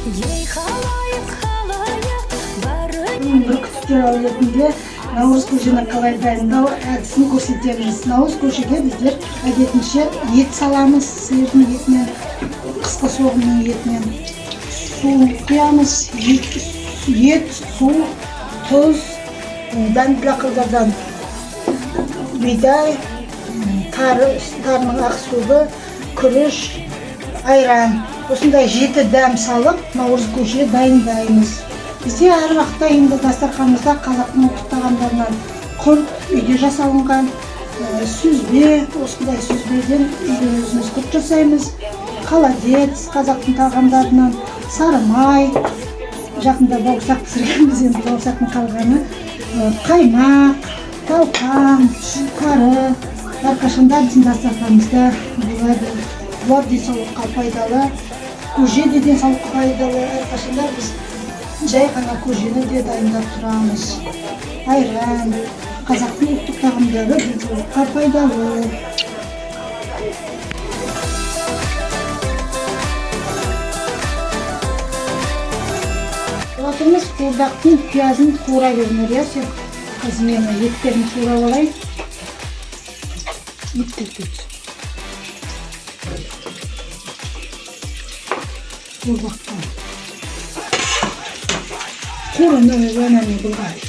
Ей, халайық, халайық, бәрі. Бүркіттер әулетінде наурыз көжені қалай дайындау әдісін көрсетеміз. Наурыз көжеге біздер әдетінше ет саламыз, сиырдың етінен, қысқы соғымның етінен. Су құямыз, ет, су, тұз, дәнді дақылдардан бидай, тары, тарының ақ суы, күріш, айран. Осындай жеті дәм салып, наурыз көже дайындаймыз. Бізде әр уақытта енді дастарханымызда қазақтың ұлттық тағамдарынан құрт үйде жасалынған, сүзбе, осындай сүзбеден үйде өзіміз құрт жасаймыз. Холодец қазақтың тағамдарынан, сары май, жақында бауырсақ пісіргенбіз, енді бауырсақтың қалғаны, қаймақ, талқан, тары әрқашанда біздің дастарханымызда болады. Бұлар денсаулыққа пайдалы, көже де денсаулыққа пайдалы. Әрқашанда біз жай ғана көжені де дайындап тұрамыз. Айран, қазақтың ұлттық тағамдары денсаулыққа пайдалы. Болатымыз қуырдақтың пиязын қуыра беріңдер, иә, сен. Қазір мен еттерін қуырап алайын. Еттерді. Қуырдаққа. Қуырын она не былғайды.